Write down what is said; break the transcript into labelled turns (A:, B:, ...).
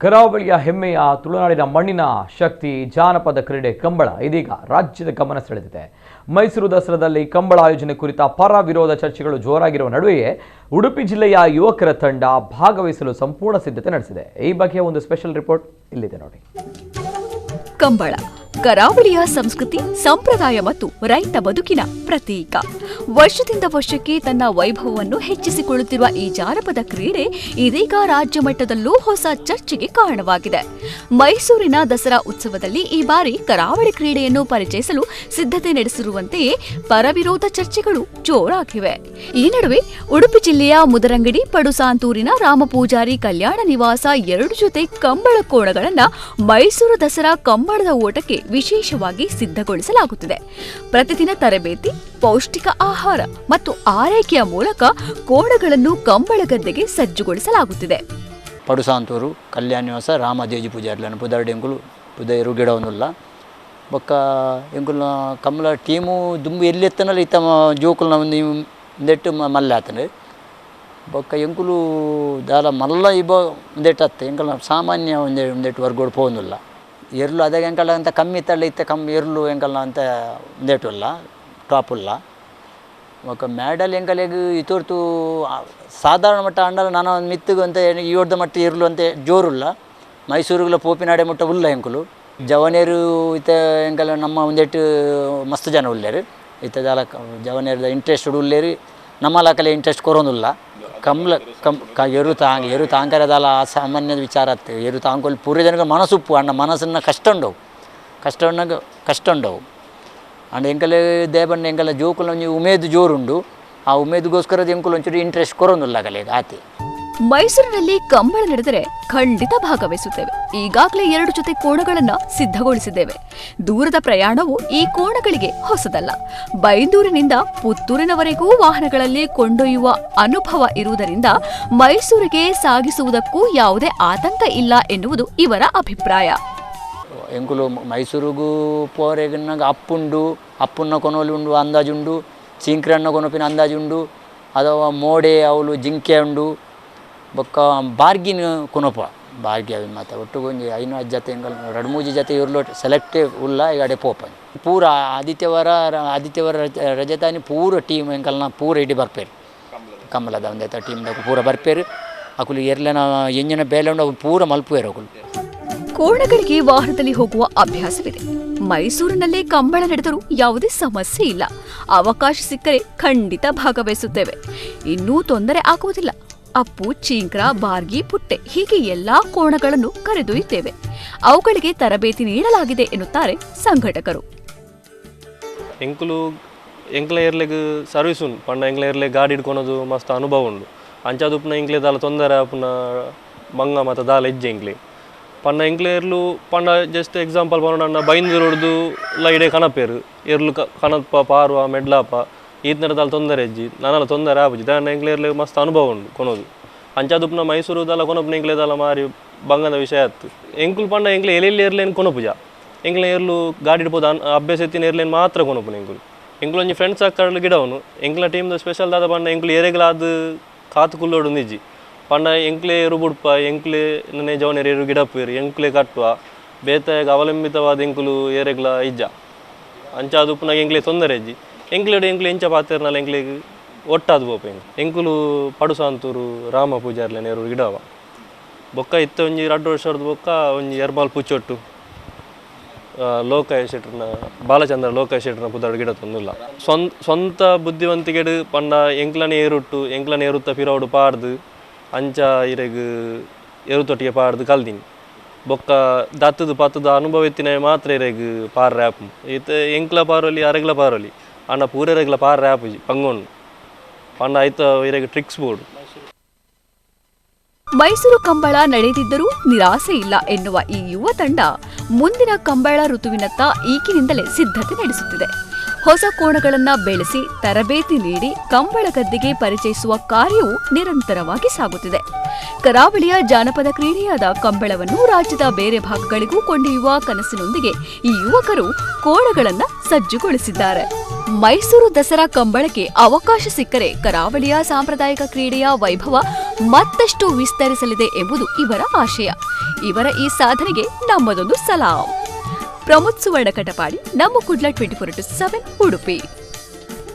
A: ಕರಾವಳಿಯ ಹೆಮ್ಮೆಯ ತುಳುನಾಡಿನ ಮಣ್ಣಿನ ಶಕ್ತಿ ಜಾನಪದ ಕ್ರೀಡೆ ಕಂಬಳ ಇದೀಗ ರಾಜ್ಯದ ಗಮನ ಸೆಳೆದಿದೆ. ಮೈಸೂರು ದಸರಾದಲ್ಲಿ ಕಂಬಳ ಆಯೋಜನೆ ಕುರಿತ ಪರ ವಿರೋಧ ಚರ್ಚೆಗಳು ಜೋರಾಗಿರುವ ನಡುವೆಯೇ ಉಡುಪಿ ಜಿಲ್ಲೆಯ ಯುವಕರ ತಂಡ ಭಾಗವಹಿಸಲು ಸಂಪೂರ್ಣ ಸಿದ್ಧತೆ ನಡೆಸಿದೆ. ಈ ಬಗ್ಗೆ ಒಂದು ಸ್ಪೆಷಲ್ ರಿಪೋರ್ಟ್ ಇಲ್ಲಿದೆ ನೋಡಿ.
B: ಕಂಬಳ ಕರಾವಳಿಯ ಸಂಸ್ಕೃತಿ, ಸಂಪ್ರದಾಯ ಮತ್ತು ರೈತ ಬದುಕಿನ ಪ್ರತೀಕ. ವರ್ಷದಿಂದ ವರ್ಷಕ್ಕೆ ತನ್ನ ವೈಭವವನ್ನು ಹೆಚ್ಚಿಸಿಕೊಳ್ಳುತ್ತಿರುವ ಈ ಜಾನಪದ ಕ್ರೀಡೆ ಇದೀಗ ರಾಜ್ಯ ಮಟ್ಟದಲ್ಲೂ ಹೊಸ ಚರ್ಚೆಗೆ ಕಾರಣವಾಗಿದೆ. ಮೈಸೂರಿನ ದಸರಾ ಉತ್ಸವದಲ್ಲಿ ಈ ಬಾರಿ ಕರಾವಳಿ ಕ್ರೀಡೆಯನ್ನು ಪರಿಚಯಿಸಲು ಸಿದ್ಧತೆ ನಡೆಸಿರುವಂತೆಯೇ ಪರವಿರೋಧ ಚರ್ಚೆಗಳು ಜೋರಾಗಿವೆ. ಈ ನಡುವೆ ಉಡುಪಿ ಜಿಲ್ಲೆಯ ಮುದರಂಗಡಿ ಪಡುಸಾಂತೂರಿನ ರಾಮಪೂಜಾರಿ ಕಲ್ಯಾಣ ನಿವಾಸ ಎರಡು ಜೊತೆ ಕಂಬಳ ಕೋಣಗಳನ್ನು ಮೈಸೂರು ದಸರಾ ಕಂಬಳದ ಓಟಕ್ಕೆ ವಿಶೇಷವಾಗಿ ಸಿದ್ಧಗೊಳಿಸಲಾಗುತ್ತಿದೆ. ಪ್ರತಿದಿನ ತರಬೇತಿ, ಪೌಷ್ಟಿಕ ಆಹಾರ ಮತ್ತು ಆರೈಕೆಯ ಮೂಲಕ ಕೋಣಗಳನ್ನು ಕಂಬಳ ಗದ್ದೆಗೆ ಸಜ್ಜುಗೊಳಿಸಲಾಗುತ್ತಿದೆ.
C: ಪಡುಸಾಂತೂರು ಕಲ್ಯಾಣ ನಿವಾಸ ರಾಮದೇಜಿ ಪೂಜಾರ್ಲನ ಪುದರ್ಡು ಎಂಕುಲು ಪುದೈರು ಗಿಡವನ್ನುಲ್ಲ ಬೊಕ್ಕ ಎಂಕುಲ್ನ ಕಂಬಳ ಟೀಮು ದುಂಬು ಎಲ್ಲಿ ಎತ್ತನಲ್ಲ ಇತ್ತ ಜೋಕುಲ್ನ ಒಂದು ಒಂದೆಟ್ಟು ಮಲ್ಲೆ ಆತನ ಬೊಕ್ಕ ಎಂಕುಲು ದಾಲ ಮಲ್ಲ ಇಬ ಒಂದೆಟ್ಟು ಅತ್ತೆ ಎಂಕಲ್ನ ಸಾಮಾನ್ಯ ಒಂದೇ ಒಂದೆಟ್ಟು ವರ್ಗೋಡು ಪೋವೊಂದುಲ್ಲ. ಎರ್ಲು ಅದಾಗ ಎಂಕಲ್ನ ಅಂತ ಕಮ್ಮಿ ತಳ್ಳಿ ಇತ್ತ ಕಮ್ಮಿ ಎರ್ಲು ಎಂಕಲ್ನ ಅಂತ ಒಂದೆಟ್ಟುಲ್ಲ ಟಾಪುಲ್ಲ. ಬೊಕ್ಕ ಮ್ಯಾಡಲ್ ಎಂಕಲೆಗ್ ಇತೋರ್ತು ಸಾಧಾರಣ ಮಟ್ಟ ಅಂಡಲ ನಾನು ಮಿತ್ತುಗು ಅಂತ ಈವರ್ದ ಮಟ್ಟ ಎರ್ಲು ಅಂತ ಜೋರುಲ್ಲ. ಮೈಸೂರುಗಳ ಪೋಪಿನಾಡೆ ಮುಟ್ಟ ಉಲ್ಲ ಎಂಕುಲು ಜವನೇರು ಇತ್ತ ಎಂಕಲ ನಮ್ಮ ಒಂದೆಟ್ಟು ಮಸ್ತ್ ಜನ ಉಲ್ಲೇರು ಇತ್ತ ದಾಲ ಜವನೇರ್ದ ಇಂಟ್ರೆಸ್ಟ್ ಉಲ್ಲೇರು ನಮ್ಮಲಾಕಲೆ ಇಂಟ್ರೆಸ್ಟ್ ಕೊರೋದುಲ್ಲ. ಕಮ್ಲ ಕಮ್ ಕ ಎರು ತಾಂಗ್ ಎರು ತಾಂಕರದಾಲ ಸಾಮಾನ್ಯದ ವಿಚಾರ ಅತ್ತೆ ಎರು ತಾಂಕೊಲ್ಲಿ ಪೂರ್ವ ಜನಕ್ಕೆ ಮನಸ್ಸುಪ್ಪು ಅಣ್ಣ ಮನಸ್ಸನ್ನ ಕಷ್ಟ ಉಂಡವು ಕಷ್ಟ ಉಣ್ಣಗ ಕಷ್ಟ ಉಂಡವು ಅಂಡ್ ಎಂಕಲೆ ದೇಬಣ್ಣ ಎಂಕಲ ಜೋಕುಲ ಒಂಜಿ ಉಮೇದು ಜೋರುಂಡು ಆ ಉಮೇದುಗೋಸ್ಕರ ಎಂಕುಲು ಒಂಚೂರು ಇಂಟ್ರೆಸ್ಟ್ ಕೊರೋದುಲ್ಲ ಕಲೆ ಆತೆ.
B: ಮೈಸೂರಿನಲ್ಲಿ ಕಂಬಳ ನಡೆದರೆ ಖಂಡಿತ ಭಾಗವಹಿಸುತ್ತೇವೆ. ಈಗಾಗಲೇ ಎರಡು ಜೊತೆ ಕೋಣಗಳನ್ನು ಸಿದ್ಧಗೊಳಿಸಿದ್ದೇವೆ. ದೂರದ ಪ್ರಯಾಣವು ಈ ಕೋಣಗಳಿಗೆ ಹೊಸದಲ್ಲ. ಬೈಂದೂರಿನಿಂದ ಪುತ್ತೂರಿನವರೆಗೂ ವಾಹನಗಳಲ್ಲಿ ಕೊಂಡೊಯ್ಯುವ ಅನುಭವ ಇರುವುದರಿಂದ ಮೈಸೂರಿಗೆ ಸಾಗಿಸುವುದಕ್ಕೂ ಯಾವುದೇ ಆತಂಕ ಇಲ್ಲ ಎನ್ನುವುದು ಇವರ ಅಭಿಪ್ರಾಯ.
C: ಎಂಕುಲು ಮೈಸೂರಿಗೂ ಪೋರೆಗನ್ನಾಗ ಅಪ್ಪುಂಡು ಅಪ್ಪುನ್ನ ಕೊನೋಲಿ ಉಂಡು ಅಂದಾಜುಂಡು ಚೀಂಕ್ರನ್ನ ಕೊನೋಪಿನ ಅಂದಾಜುಂಡು ಅಥವಾ ಮೋಡೆ ಅವಳು ಜಿಂಕೆ ಉಂಡು ಬೊಕ್ಕ ಬಾರ್ಗಿನ ಕೊನೊಪ ಬಾರ್ಗಿ ಅವಿನ ಮಾತ ಒಟ್ಟುಗು ಒಂಜಿ ಐನೂ ಜತೆ ಎಂಕಲ್ ರಡ್ಡು ಮೂಜಿ ಜತೆ ಇರ್ಲು ಸೆಲೆಕ್ಟೇ ಉಲ್ಲ ಈಗ ಅಡೆ ಪೋಪ ಪೂರ ಆದಿತ್ಯವಾರ ಆದಿತ್ಯವಾರ ರಜತಾನಿ ಪೂರ ಟೀಮ್ ಎಂಕಲ್ನ ಪೂರ ಇಡೀ ಬರ್ಪೇರು ಕಂಬಳದ ಒಂದೇ ಟೀಮ್ದಾಗ ಪೂರ ಬರ್ಪೇರು ಅಕುಲು ಎರ್ಲೆನ ಎಂಜಿನ ಬೇಲೆ ಉಂಡು ಅವು ಪೂರ ಮಲ್ಪುವೇರು ಅಕುಲು.
B: ಕೋಣಗಳಿಗೆ ವಾಹನದಲ್ಲಿ ಹೋಗುವ ಅಭ್ಯಾಸವಿದೆ. ಮೈಸೂರಿನಲ್ಲೇ ಕಂಬಳ ನಡೆದರೂ ಯಾವುದೇ ಸಮಸ್ಯೆ ಇಲ್ಲ. ಅವಕಾಶ ಸಿಕ್ಕರೆ ಖಂಡಿತ ಭಾಗವಹಿಸುತ್ತೇವೆ. ಇನ್ನೂ ತೊಂದರೆ ಆಗುವುದಿಲ್ಲ. ಅಪ್ಪು, ಚೀಂಕ್ರ, ಬಾರ್ಗಿ, ಪುಟ್ಟೆ ಹೀಗೆ ಎಲ್ಲಾ ಕೋಣಗಳನ್ನು ಕರೆದೊಯ್ಯುತ್ತೇವೆ. ಅವುಗಳಿಗೆ ತರಬೇತಿ ನೀಡಲಾಗಿದೆ ಎನ್ನುತ್ತಾರೆ ಸಂಘಟಕರು.
D: ಎಂಕುಲು ಎಂಕ್ಲ ಏರ್ಲೆಗ್ ಸರ್ವಿಸ್ ಉಂಡು ಪಂಡ ಎಂಕ್ಲ ಏರ್ಲೆ ಗಾಡಿ ಹಿಡ್ಕೊಳೋದು ಮಸ್ತ್ ಅನುಭವ ಉಂಡು. ಅಂಚಾದುಪ್ಪುನ ಎಂಕ್ಲೆ ದಾಲ ತೊಂದರೆ ಆಪುನ ಬಂಗ ಮತ್ತು ದಾಲ ಹೆಜ್ಜೆ ಎಂಕ್ಲೆ ಪಂಡ ಎಂಕ್ಲೆ ಏರ್ಲು ಪಂಡ ಜಸ್ಟ್ ಎಕ್ಸಾಂಪಲ್ ಪಂಡ ಬೈಂದೂರುಡ್ದು ಲೈಡೆ ಕನಪೇರು ಏರ್ಲು ಕನಪ್ಪ ಪಾರುವ ಮೆಡ್ಲಾಪ ಈತ್ನರ ದಾಲ ತೊಂದರೆ ಹೆಜ್ಜಿ ನಾನಲ್ಲ ತೊಂದರೆ ಆಪುಜಿ ದಾನ ಎಂಕ್ಲೆ ಏರ್ಲೆ ಮಸ್ತ್ ಅನುಭವ ಉಂಡು ಕೊನೋದು. ಅಂಚಾದುಪ್ಪುನ ಮೈಸೂರು ದಾಲ ಕೊನೊಪ್ಪುನ ಎಂಕ್ಲೆ ದಾಲ ಮಾರಿ ಬಂಗದ ವಿಷಯ ಆಯ್ತು. ಎಂಕುಲು ಪಂಡ ಎಂಕ್ಲೆ ಎಲ್ಲೆಲ್ಲಿ ಏರ್ಲೇನು ಕೊನೊಪುಜ ಎಂಕ್ಲೆ ಏರ್ಲು ಗಾಡಿ ಇಡ್ಬೋದು ಅಭ್ಯಾಸ ಎತ್ತಿನ ಏರ್ಲೇನು ಮಾತ್ರ ಕೊನೊಪುನ ಎಂಕುಲು ಎಂಕುಲು ಒಂಜಿ ಫ್ರೆಂಡ್ಸ್ ಆಕ್ಕಡಲು ಗಿಡವನು ಎಂಕ್ಲ ಟೀಮ್ದ ಸ್ಪೆಷಲ್ ದಾದ ಪಂಡ ಎಂಕುಲು ಏರೆಗ್ಲಾದ ಕಾತು ಕುಲ್ಲೋಡು ನಿಜಿ ಪಂಡ ಎಂಕ್ಲೆ ಏರು ಬುಡ್ಪ ಎಂಕ್ಲೆ ನನ್ನೆ ಜವನೇರು ಏರು ಗಿಡಪ್ಪೇರು ಎಂಕ್ಲೆ ಕಟ್ಟುವ ಬೇತಾಗ ಅವಲಂಬಿತವಾದ ಎಂಕುಲು ಏರೆಗ್ಲ ಇಜ್ಜ ಅಂಚಾದುಪ್ಪುನಾಗ ಎಂಕ್ಲೆ ತೊಂದರೆ ಇಜ್ಜಿ ಎಂಕ್ಲೆಡು ಎಂಕ್ಲೆ ಎಂಚ ಪಾತೇರ್ನಲ್ಲ ಎಂಕ್ಲೆಗ್ ಒಟ್ಟಾದ ಪೋಪ ಎಂಕುಲು ಪಡುಸಾಂತೂರು ರಾಮ ಪೂಜಾರ್ಲೆ ನೇರು ಗಿಡವ ಬೊಕ್ಕ ಇತ್ತ ಒಂಜಿ ರಡ್ಡು ವರ್ಷದ ಬೊಕ್ಕ ಒಂಜಿ ಎರ್ಬಾಲ್ ಪುಚ್ಚೊಟ್ಟು ಲೋಕಾಯ ಶೆಟ್ರನ ಬಾಲಚಂದ್ರ ಲೋಕಾಯ ಶೆಟ್ರನ ಪುದಾಡು ಗಿಡ ತೊಂದಿಲ್ಲ. ಸ್ವಂತ ಬುದ್ಧಿವಂತಿಕೆಡು ಪಂಡ ಎಂಕ್ಲನೆ ಏರುಟ್ಟು ಎಂಕ್ಲನೆ ಏರುತ್ತ ಪಿರವಡು ಪಾಡ್ದು ಅಂಚ ಇರೆಗ್ ಏರುತೊಟ್ಟಿಗೆ ಪಾಡ್ದು ಕಲ್ದಿನಿ ಬೊಕ್ಕ ದತ್ತದು ಪತ್ತದ ಅನುಭವ ಎತ್ತಿನ ಮಾತ್ರ ಇರೆಗ್ ಪಾರ್ರೆ ಆಪು ಇತ್ತ ಎಂಕ್ಲ ಪಾರೋಲಿ ಅರೆಗ್ಲ ಪಾರೋಲಿ ಅಣ್ಣ ಪೂರೆರೆಗ್ಲ ಪಾರ್ರೆ ಆಪುಜಿ ಪಂಗೊಂಡು ಪಂಡ ಆಯ್ತ ಇರೆಗ್ ಟ್ರಿಕ್ಸ್ ಬೋರ್ಡು.
B: ಮೈಸೂರು ಕಂಬಳ ನಡೆದಿದ್ದರೂ ನಿರಾಸೆ ಇಲ್ಲ ಎನ್ನುವ ಈ ಯುವ ತಂಡ ಮುಂದಿನ ಕಂಬಳ ಋತುವಿನತ್ತ ಈಗಿನಿಂದಲೇ ಸಿದ್ಧತೆ ನಡೆಸುತ್ತಿದೆ. ಹೊಸ ಕೋಣಗಳನ್ನು ಬೆಳೆಸಿ ತರಬೇತಿ ನೀಡಿ ಕಂಬಳ ಗದ್ದೆಗೆ ಪರಿಚಯಿಸುವ ಕಾರ್ಯವು ನಿರಂತರವಾಗಿ ಸಾಗುತ್ತಿದೆ. ಕರಾವಳಿಯ ಜಾನಪದ ಕ್ರೀಡೆಯಾದ ಕಂಬಳವನ್ನು ರಾಜ್ಯದ ಬೇರೆ ಭಾಗಗಳಿಗೂ ಕೊಂಡೊಯ್ಯುವ ಕನಸಿನೊಂದಿಗೆ ಈ ಯುವಕರು ಕೋಣಗಳನ್ನು ಸಜ್ಜುಗೊಳಿಸಿದ್ದಾರೆ. ಮೈಸೂರು ದಸರಾ ಕಂಬಳಕ್ಕೆ ಅವಕಾಶ ಸಿಕ್ಕರೆ ಕರಾವಳಿಯ ಸಾಂಪ್ರದಾಯಿಕ ಕ್ರೀಡೆಯ ವೈಭವ ಮತ್ತಷ್ಟು ವಿಸ್ತರಿಸಲಿದೆ ಎಂಬುದು ಇವರ ಆಶಯ. ಇವರ ಈ ಸಾಧನೆಗೆ ನಮ್ಮದೊಂದು ಸಲಾಂ. ಪ್ರಮೋದ್ ಸುವರ್ಣ ಕಟಪಾಡಿ, ನಮ್ಮ ಕುಡ್ಲ 24x7, Udupi.